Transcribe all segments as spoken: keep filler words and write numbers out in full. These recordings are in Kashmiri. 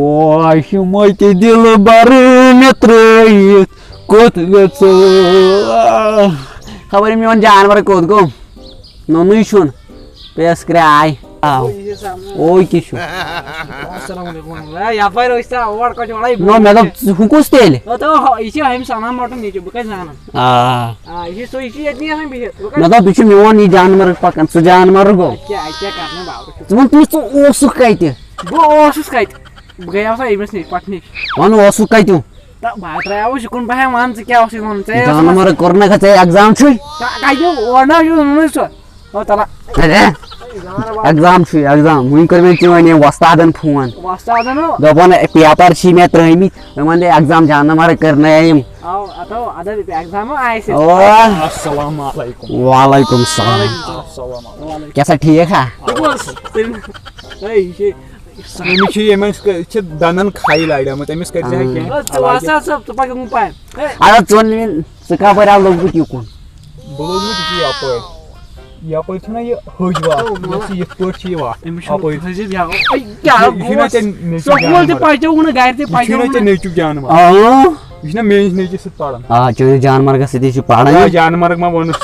واش متہِ دِلبر مےٚ ترٲیِتھ کوٚت گٔژھو؟ خبر میون جانور کوٚت گوٚو؟ نوٚنُے چھُن۔ پیٚیَس کرٛاے۔ آو۔ اوے کہِ چھُ۔ السلام علیکم۔ ہے، یپٲرۍ ٲسۍ تہ اور کتہِ وڑے؟ نو، مےٚ دوٚپ، ژٕ ہُہ کُس تیٚلہِ؟ او تو، ہو، یہِ چھِ أمِس اَنان مۄٹُن نیٚچوٗ، بہٕ کتہِ زانَن؟ آ۔ آ، یہِ چھُ سُہ، یہِ چھُ ییٚتنٕے آسان بِہِتھ، بہٕ کتہِ مےٚ دوٚپ، یہِ چھُ میون یہِ جانور پکان، سُہ جانور گوٚو۔ اَتہِ کیٛاہ، اَتہِ کیٛاہ کرنہٕ باورٕ چھُ؟ ژٕ وَن تٔمِس، ژٕ اوسُکھ کتہِ؟ بہٕ اوسُس کتہِ؟ بہٕ گٔیاوسا أمِس نِش، پۄپھِ نِش۔ وَن اوسُکھ کتہِ؟ تہٕ بہٕ ہا ترٛایاوُس یہِ کُن، بہٕ ہا وَن ژٕ کیٛاہ اوسُے وَنان، ژےٚ ٲسٕے جانور وَنان۔ کوٚر نہ کھا ژےٚ exam چھُے؟ تہٕ کَتہِ؟ اورٕ نہ چھُ ووٚنمُت سُہ۔ او تَلہ۔ اے، exam چھُے، exam۔ وٕنۍ کٔر مےٚ چٲنۍ أمۍ وۄستادَن phone۔ وۄستادَن ہو؟ دوٚپُن، paper چھی مےٚ ترٛٲومٕتۍ۔ وۄنۍ وَن دے exam جانور کٔر نہ أمۍ۔ او، اَتھ ہو، اَدٕ exam ہو آسہِ۔ او۔ السلام علیکم۔ وعلیکم السلام۔ السلام علیکم۔ کیٛاہ سا ٹھیٖک ہا؟ ژٕ کُس؟ تیٚلہِ، ہے، یہِ چھِ أمِس چھِ، ییٚمِس کٔہ-، چھِ دَنٛدَن کھَے لَڑیمٕژ، أمِس کٔرۍ زِ ہا آ۔ کینٛہہ۔ ژٕ وَس سا، ژٕ، ژٕ پَکھ یِمَن پَے۔ ہے۔ اَدٕ ژٕ وَن مےٚ، ژٕ کَپٲرۍ آو لوٚگمُت یِکُن؟ بہٕ لوٚگمُت یہِ یَپٲرۍ۔ یَپٲرۍ چھُنہ یہِ ۂج وَتھ، او، یۄس مَلا۔ یہِ یِتھ پٲٹھۍ چھِ یہِ وَتھ، أمِس چھُ اَپٲرۍ۔ تھٔج یہِ بیٛاکھ۔ ہے، کیٛاہ یہِ چھُنہ گوٚوس؟ ژےٚ نیٚچوٗ سکوٗل تہِ جانوَر۔ پَزیو نہٕ گَرِ تہِ یہِ پَزیو چھُنہ نہٕ۔ ژےٚ نیٚچوٗ جانوَر۔ آ۔ یہِ چھُنہ میٛٲنِس نیٚچوِس سۭتۍ پَران۔ آ، چٲنِس جانوَرَس سۭتی چھُ پَران آ، یہِ۔ جانوَرَس ما ووٚنُس؟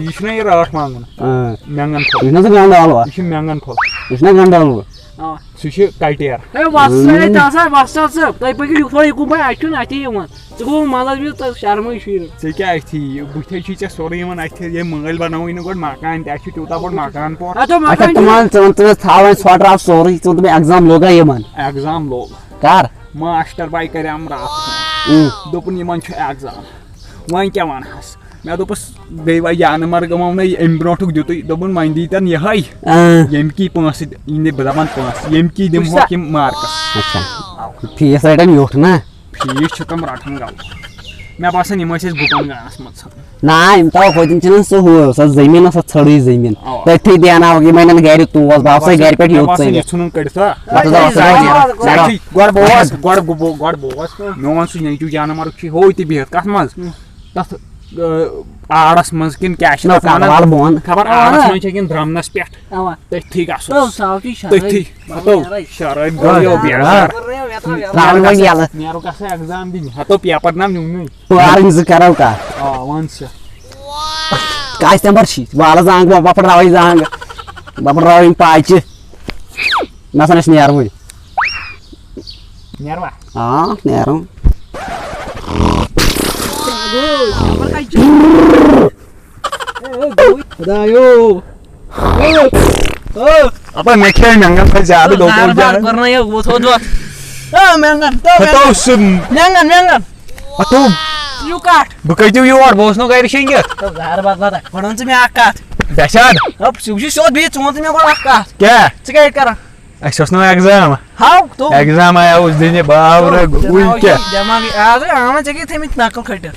یہِ چھُنہ یہِ رٲٹھ مانٛگُن۔ آ۔ مٮ۪نٛگَن پھوٚل۔ یہِ چھُنہ سُہ گَنٛڈٕ ٲلوٕ۔ یہِ چھُ مٮ۪نٛگَن پھوٚل۔ یہِ چھُنہ گَنٛڈٕ ٲلوٕ۔ آ۔ سُہ چھُ کَٹیَر۔ ہے، وۄستہٕ، ہے، تَس ہا وۄستہٕ ژٕ۔ تُہۍ پٔکِو یِکوَٹہٕ یِکُن، بہٕ اَتہِ چھُنہٕ اَتھِ یِوان۔ ژٕ گوٚو مطلب یہِ، تۄہہِ شرمٕے چھُے نہٕ۔ ژےٚ کیٛاہ اَتھِ یِیہِ؟ بٕتھے چھُے ژےٚ سورُے یِوان اَتھِ۔ ییٚمۍ مٲلۍ بَنووُے نہٕ گۄڈٕ مکان تہِ، اَسہِ چھُ تیوٗتاہ بوٚڑ مکان پور۔ اَتھ ہا اچھا، مکان تِمَن ژٕ وَن، ژٕ وَن تھاوان ژھۄٹھ آو سورُے، ژٕ وَن تہٕ مےٚ exam لوٚگا یِمَن؟ Exam لوٚگ۔ کَر؟ ماسٹر بھاے کریام راتھ فون۔ اۭں۔ دوٚپُن، یِمن چھُ exam۔ وۄنۍ کیٛاہ وَنہَس؟ مےٚ دوٚپُس، بیٚیہِ وۄنۍ جانہٕ مرگ یِمو نہٕ أمۍ برونٛٹھُک دیُتُے۔ دوٚپُن، وۄنۍ دی تَن یِہوٚے۔ اۭں۔ ییٚمہِ کی پونٛسہٕ دِ-، یہِ نہٕ بہٕ دَپان پونٛسہٕ، ییٚمہِ کی دِمہوکھ یِم مارکس۔ اچھا۔ فیٖس رَٹان یوٚٹھ نا؟ فیٖس چھِ تِم رَٹان غلط۔ مےٚ باسان، یِم ٲسۍ اَسہِ گُپن گانَس منٛز ژھٕنان۔ نہ، یِم تھاوَکھ ہوٚتٮ۪ن چھِنہٕ سُہ ہُہ، سۄ زٔمیٖن ٲس، سۄ ژھٔڑٕے زٔمیٖن۔ اَوا۔ تٔتھی دیٛاناوَکھ یِم اَنَن گَرِ توس، بہٕ آسَے گَرِ پٮ۪ٹھ مےٚ یوٚت باسان، ژٔلِتھ۔ یہِ ژھٕنُن کٔڑِتھ، ہا؟ وَتھ ژٕ دَپھ، ژٕ دَپھ، ژٕ دَپھ۔ گۄڈٕ بوز، گۄڈٕ بوز، گۄڈٕ بوز۔ میون سُہ نیٚچوٗ جانہٕ مرگ چھُ ہوٚتہِ بِہِتھ۔ کَتھ منٛز؟ تَتھ، آ، آڑَس منٛز کِنہٕ کیٛاہ چھِ نہ، تَتھ وَنان؟ کَلوار بۄن۔ خبر آڑَس منٛز چھا کِنہٕ درٛمنَس پٮ۪ٹھ؟ اَوا۔ تٔتھی گژھُن۔ تو ساو چھُے شرٲبۍ۔ تٔتھی۔ ہَتو، شرٲبۍ گوٚو یہِ بیٛاکھ۔ ترٛاوُن وۄنۍ یَلہٕ۔ نیرُکھ آسان exam دِنہِ۔ ہَتو paper نہ نیوٗنٕے۔ پارٕنۍ زٕ کَرو کَتھ۔ آ، وَن سا۔ کَتھ نمبر چھی؟ وَلہٕ زانٛگ، بہٕ پھٕٹراوَے زانٛگ۔ بہٕ پھٕٹراوَے یِم پاچہِ۔ مےٚ سا نَس نیرُن۔ نیروا؟ آ، نیرُن۔ خۄدایو۔ اَپا مےٚ کھیٚے مٮ۪نٛگَن سۭتۍ زیادٕ، گوٚو زار کوٚت بار زیادٕ؟ کوٚر نہ یہِ، وۄتھ، وۄتھ، وۄتھ۔ آ، مٮ۪نٛگَن، تو ہَتو مٮ۪نٛگَن۔ سُہ مٮ۪نٛگَن، مٮ۪نٛگَن۔ ہَتو۔ یہِ کَٹھ۔ بہٕ کَتہِ یِمہٕ یور؟ بہٕ اوسُس نہٕ گَرِ شیٚنٛگِتھ۔ تو زار باد وَتھ، گۄڈٕ وَن ژٕ مےٚ اَکھ کَتھ۔ دَسہِ ہَتھ۔ اَپ، ژٕ وٕچھ یہِ سیوٚد بِہِتھ، ژٕ وَن تہٕ مےٚ گۄڈٕ اَکھ کَتھ۔ کیٛاہ؟ ژٕ کیٛاہ ییٚتہِ کَران؟ اَسہِ اوس نہٕ exam۔ ہاو، تو۔ Exam آیا اوس دِنہِ، باورٕ، تو، وٕنۍ دٮ۪ماغ کیٛاہ؟ یہِ، دٮ۪ماغ یہِ، آزے آو وۄنۍ ژےٚ کیٛاہ تھٲیمٕتۍ نقل کھٔٹِتھ؟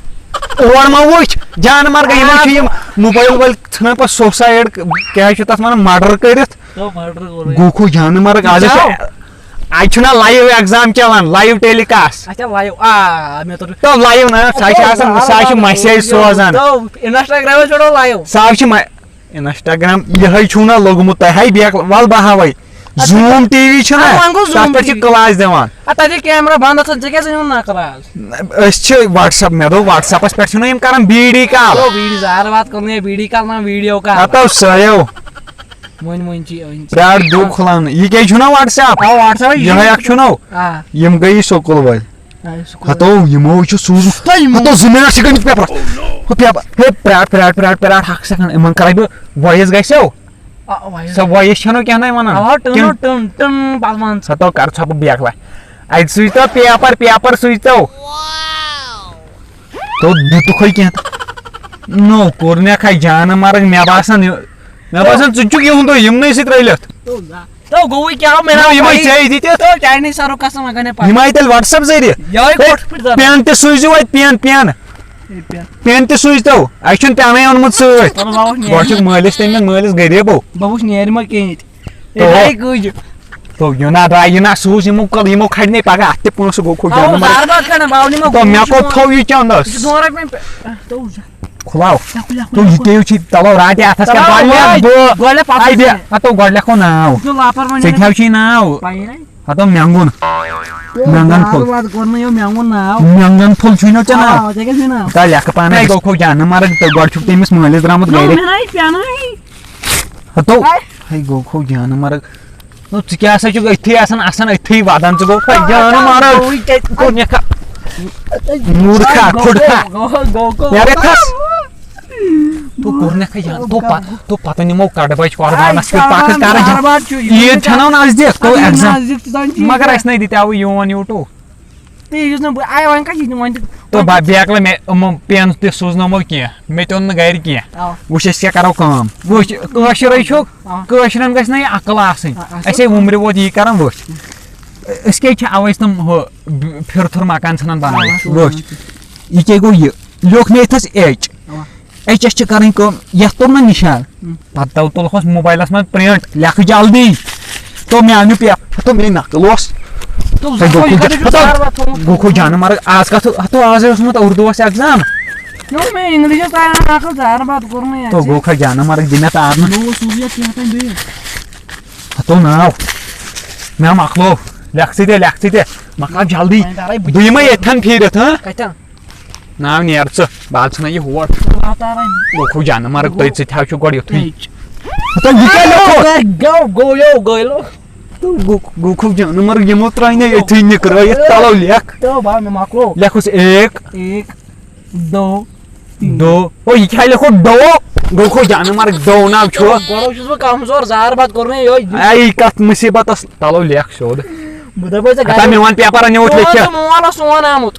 اور ما وٕچھ، جانہٕ مرگہٕ یِمَن چھِ یِم mobile وٲلۍ ژھٕنان پَتہٕ suicide، کیٛاہ چھِ تَتھ وَنان، murder کٔرِتھ۔ تو murder کوٚرُے۔ گوٚو کھو جانہٕ مرگ، آز چھِ، جاو۔ اَتہِ چھُنہ live exam چلان، live telecast۔ اچھا، live، آ، مےٚ توٚر۔ تو live نہ، سُہ چھِ آسان، سُہ چھِ message سوزان۔ تو Instagram پٮ۪ٹھ live۔ سُہ چھِ مَ-، Instagram، یِہوٚے چھُو نہ لوٚگمُت تۄہہِ، ہے بیکھ، وَل بہٕ ہاوَے۔ اَدٕ Zoom T V چھُنہ، اَدٕ وۄنۍ گوٚو Zoom تَتھ پٮ۪ٹھ چھِ T V۔ Class دِوان۔ اَدٕ تَتہِ چھِ camera بنٛد آسان، ژےٚ کیٛازِ أنِو نقل آز؟ أسۍ چھِ WhatsApp، مےٚ دوٚپ WhatsApp-َس پٮ۪ٹھ چھِنہ یِم کران video call۔ تو video زار بات کرنے، video call نہ video call۔ ہتو سیو۔ وۄنۍ، وۄنۍ چھِ، وۄنۍ چھِ۔ پرٛار دیو کھُلاونہٕ۔ یہِ کیٛازِ چھُنہ WhatsApp؟ آ، WhatsApp-َے چھُ۔ یِہوٚے اکھ چھُنہ۔ آ۔ یِم گٔیی سکوٗل وٲلۍ۔ آ، سکوٗل۔ ہتو یِمو چھُ سوٗزمُت۔ تۄہہِ یِمو۔ ہتو زٕ منٹ چھِ گٔمٕتۍ paper۔ ہُہ paper۔ ہے پرٛار، پرٛار، پرٛار، پرٛار، اکھ second۔ یِمن کرے بہٕ voice گژھیو۔ آ، voice۔ سۄ voice چھَنہٕ کیٛاہ تام وَنان؟ آ، ٹٕن، کِنہٕ ٹٕن، ٹٕن، پَتہٕ وَن ژٕ۔ ہَتو کَر ژھۄپہٕ بیکھ وَ-، اَتہِ سُچ تو paper، paper سُچ تو۔ تو دیُتُکھٕے کینٛہہ تہٕ۔ نو، کوٚر مےٚ کھَے جانہٕ مَرٕگ، مےٚ باسان یہِ، مےٚ باسان ژٕ چھُکھ یِہُنٛدُے، یِمنٕے سۭتۍ رٔلِتھ۔ تو گا-، تو گوٚوُے کیٛاہ، مےٚ نو، یِمَے ژےٚ دِتِتھ۔ تو چانہِ سَرُک قسم، اگر نے پَتہٕ۔ یِم آیہِ تیٚلہِ WhatsApp ذٔریعہٕ۔ یِہوٚے ہے، کوٚٹھ پھٕٹۍ زَن۔ Pen تہِ سوٗزِو اَتہِ، pen، pen۔ ہے، pen۔ Pen تہِ سوٗزۍ تو، اَسہِ چھُنہٕ penٕے اوٚنمُت سۭتۍ۔ چلو، بہٕ وٕچھِ گۄڈٕ چھُکھ مٲلِس تٔمِس، مٲلِس غریٖبو۔ بہٕ وٕچھِ نیرِ ما کِہیٖنۍ تہِ۔ تو۔ ہے، گٔج۔ تو یہِ نا درٛاے، یہِ نا سوٗز یِمو کَل-، یِمو کھَڑِ نے پَگاہ اَتھ تہِ پونٛسہٕ گوٚو کھوٚو آ، جانہٕ زارٕ بار کَڑان، باونہِ ما تو گوٚو، مےٚ یہِ چھُ کوٚت تھوٚو یہِ چَندَس؟ یہِ چھُ دۄن رۄپیَن پٮ۪ٹھ۔ تو وٕچھ۔ کھُلاو۔ لیکھو، لیکھو، تو یہِ لیکھو۔ تہِ چھِ، تَلو راتہِ اَتھَس کیٛاہ چلاو، گۄڈٕ لیکھ وۄنۍ، بہٕ۔ گۄڈٕ لیکھ پَتہٕ اَتہِ وٕچھِ۔ بیٚہہ، ہَتو گۄڈٕ لیکھو ناو۔ یہِ چھُ لاپروٲہی۔ ژےٚ کیٛاہ چھُے ناو؟ پَیی نَے۔ ہتو مٮ۪نٛگُن۔ مٮ۪نٛگن پھوٚل۔ واد کوٚر نہٕ یہِ مٮ۪نٛگُن ناو۔ مٮ۪نٛگن پھوٚل چھُے نہ ژےٚ ناو؟ آ، ژےٚ کیٛاہ چھُے ناو؟ تا لیکھٕ پانے۔ ہے، گوٚو کھو جانہٕ مرگ تہٕ گۄڈٕ چھُکھ تٔمِس مٲلِس درٛامُت نو، گرِ۔ مےٚ ناے پیٛانٕے۔ ہتو۔ ہے، گوٚو کھو جانہٕ مرگ۔ نو، ژٕ کیٛاہ سا چھُکھ أتھی آسان، آسان أتھی ودان، ژٕ گوٚو کھو جانہٕ مرگ۔ گوٚوٕے ژےٚ۔ کوٚرنکھا۔ موٗرکھا، گوٚو، کھُڑکھا۔ گوٚو، گوٚو، گوٚو۔ نیرے تھس۔ تو کوٚرنکھا جان، تو پا-، تو پتہٕ نِمو کڑٕ بچہِ قربانس کیُتھ پکھ کران۔ کاربار چھُ، یہِ عیٖد چھنو نزدیٖک، تو اَدٕ ایگزام۔ نزدیٖک تہِ زن چھُ یہِ مگر کیٛاہ؟ اسہِ نَے دِتیاوٕ یون یوٗٹیوب۔ تی یُس نہٕ بہٕ آے وۄنۍ کَتہِ یِنہٕ وۄنۍ تہِ۔ تو با-، بیکلہٕ مےٚ یِمو پٮ۪ن تہِ سوٗزنومو کینٛہہ، مےٚ تہِ اوٚن نہٕ گرِ کینٛہہ۔ اَوا۔ وٕچھ أسۍ کیٛاہ کرو کٲم۔ وٕچھ، کٲشرے چھُکھ، اَوا۔ کٲشرٮ۪ن گژھِ نہ یہِ عقل آسٕنۍ۔ آ، آ، اَسے وُمرِ ووت یی کران، وٕچھ۔ أسۍ کیٛازِ چھِ اَوَے چھِ تِم ہُہ ب-، پھِرٕ تھُر مکان ژھٕنان بنٲوِتھ؟ اَوا، وٕچھ، یہِ کیٛاہ گوٚو یہِ؟ لیوٚکھ مےٚ ییٚتھَس ایچ۔ اَوا۔ ایچ اٮ۪س چھِ کرٕنۍ کٲم، یَتھ توٚر نہ نِشان۔ ہُم۔ پتہٕ تو تُلہوس موبایلَس منٛز پرنٹ، لیکھٕ جلدی۔ تو مےٚ اَنیو پے-، ہتو مے نقل اوس۔ تو تۄہہِ گوٚو یہِ کھو کَتہِ چھُ جا-، ہتو زار وار تھوٚمُت؟ گوٚو کھو جانہٕ مرگ، آز کَتھ ہتو آز اوسمُت اردوٗوَس ایگزام۔ یو مےٚ اِنگلِشَس تَران نقل زار بار کوٚر مےٚ تو یَتھ گوٚو کھو جانہٕ مرگ، دِ مےٚ تارنہٕ۔ نوٚو سوٗز یَتھ کینٛہہ تام بیٚیہِ۔ ہتو ناو۔ مےٚ مۄکلو۔ لیکھ ژٕ تہِ، لیکھ ژٕ تہِ۔ مۄکلاو جلدی۔ وۄنۍ کَرَے بہٕ۔ بہٕ یِمَے ییٚتھٮ۪ن پھیٖرِتھ، ہاں؟ کَتٮ۪ن؟ ناو نیر ژٕ، بہٕ حظ ژھٕنہٕ یہِ ہور۔ واتارے۔ گوٚو کھو جانہٕ مرگ تُہۍ، ژٕ تہِ حظ چھُ گۄڈٕ یُتھُے۔ ہیٚچ۔ ہتو یہِ کیٛاہ لیوٚکھُتھ؟ گوٚو، گوٚو، یو، گٔے لو۔ تو گوٚو، گوٚو کھو جانہٕ مرگ یِمو ترٛٲے نہ ییٚتھی نِکرٲیِتھ، تَلو لیکھ۔ تو با، مےٚ مۄکلو۔ لیکھُس ایک۔ ایک، دو، تین۔ دو۔ او، یہِ کیٛاہ لیوٚکھُتھ ڈو؟ گوٚو کھو جانہٕ مرگ ڈو ناو چھُ۔ گۄڈٕ چھُس بہٕ کمزور، زار باد کوٚر مےٚ یِہوٚے۔ اے، یہِ کتھ مُصیبتس؟ تلو لیکھ سیوٚد۔ بہٕ دپے ژےٚ ہتا گرِ۔ میون پیپر انیوُتھ چون لیکھِتھ۔ ژٕ مول اوس سون آمُت۔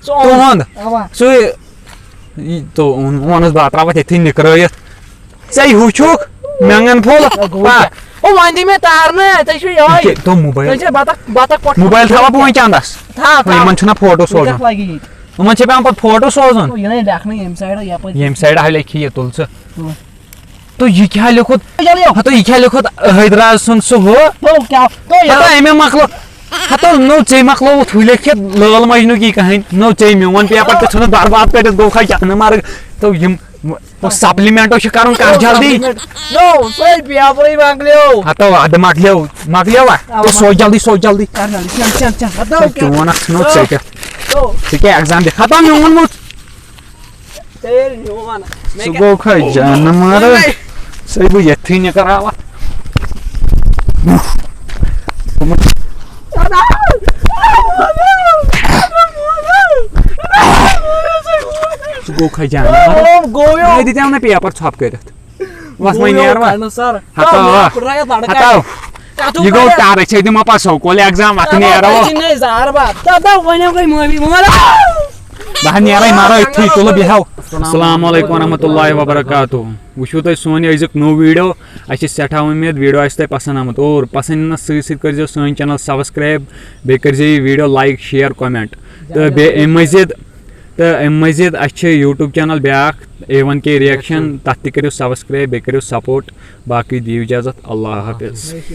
ژٕ اوٚن۔ تُہُنٛد؟ اوا۔ سُے۔ یہِ تو اوٚن، ووٚنُس بہٕ ترٛاوَتھ ییٚتھی نِکرٲیِتھ۔ ژےٚ ہُہ چھُکھ مٮ۪نٛگن پھوٚل۔ گوٚو پا۔ کیٛاہ؟ او، وۄنۍ دِ مےٚ تارنہٕ، ژےٚ چھُے یِہوٚے۔ یہِ کیٛاہ؟ تو موبایل۔ ژےٚ چھے بطخ، بطخ پۄٹھ۔ موبایل تھاوَکھ بہٕ وۄنۍ چندس۔ تھاو، تھاو۔ یِمن چھُنہ فوٹو سوزُن۔ وۄنۍ کَتھ لَگہِ ییٚتہِ؟ یِمن چھِ پٮ۪وان پتہٕ فوٹو سوزُن۔ تو یہِ نَے لیکھنٕے ییٚمہِ سایڈٕ یَپٲرۍ۔ ییٚمہِ سایڈٕ ہا لیکھِ یہِ تُل ژٕ۔ تُل۔ تو یہِ کیٛاہ لیوٚکھُت؟ جلدی یو۔ ہتو یہِ کیٛاہ لیوٚکھُت حیدراز سُنٛد سُہ ہُہ؟ تو کیٛاہ؟ تو یہِ ہتو أمۍ مۄکلو۔ ہتو نو ژےٚ مۄکلووُتھ ہُہ لیکھِتھ لٲل مجنوٗ کی کہانی۔ نو ژےٚ میون پیپر تہِ ژھُنُتھ برباد کٔرِتھ گوٚو کھا جانہٕ مرگ۔ تو یِم، تو سپلِمنٹو چھِ کرُن کر جلدی۔ نو سُے پیپرٕے مۄکلیو۔ ہتو ادٕ مۄکلیو، مۄکلیو وا؟ اوا۔ تو سوچ جلدی، سوچ جلدی۔ کر جلدی، چل، چل، چل۔ ہتو تو کیٛاہ؟ چون اکھ ژھٕنو ژٔٹِتھ۔ تو۔ ژےٚ کیٛاہ ایگزام دِکھ؟ ہتو میون ووٚنمُت۔ ژےٚ ییٚلہِ میون۔ ژٕ گوٚو کھا جانہٕ مارٕ؟ ژےٚ بہٕ یَتھٕے نِکراوَتھ۔ ژٕ گوٚو کھا جانہٕ مارٕ؟ گوٚو یو۔ مےٚ دِتیٛاو نہٕ پیپر ژھۄپہٕ کٔرِتھ۔ وَس وۄنۍ گوٚو یو نیر وَس۔ کَڑنہٕ سر۔ ہتو۔ کَڑنہٕ یہِ گوٚو کَڑنہٕ۔ ٹارٕے، ژےٚ دِمو پَتہٕ سکوٗل ایگزام وَتہٕ نیرو۔ ژےٚ چھِ نَے زارٕ بار۔ ژےٚ دَو وۄنۍ گٔے معٲفی، وۄنۍ بہٕ ہا نیرے، مارو أتھی، تُلہٕ بیٚہو۔ السلام علیکم ورحمۃ اللہ وبرکاتہ۔ وٕچھِو تُہۍ سون یہِ أزیُک نوٚو ویٖڈیو۔ اَسہِ چھِ سٮ۪ٹھاہ اُمید ویٖڈیو آسہِ تۄہہِ پسنٛد آمُت۔ اور پسنٛد یِنَس سۭتۍ سۭتۍ کٔرۍزیو سٲنۍ چینل سبسکرائب، بیٚیہِ کٔرۍزیو یہِ ویٖڈیو like، share، comment۔ تہٕ بیٚیہِ اَمہِ مٔزیٖد، تہٕ اَمہِ مٔزیٖد اَسہِ چھِ YouTube چینل بیٛاکھ، اے ون کے ریئیکشن، تَتھ تہِ کٔرِو سبسکرائب، بیٚیہِ کٔرِو support۔ باقٕے دِیِو اِجازت، اللہ حافظ۔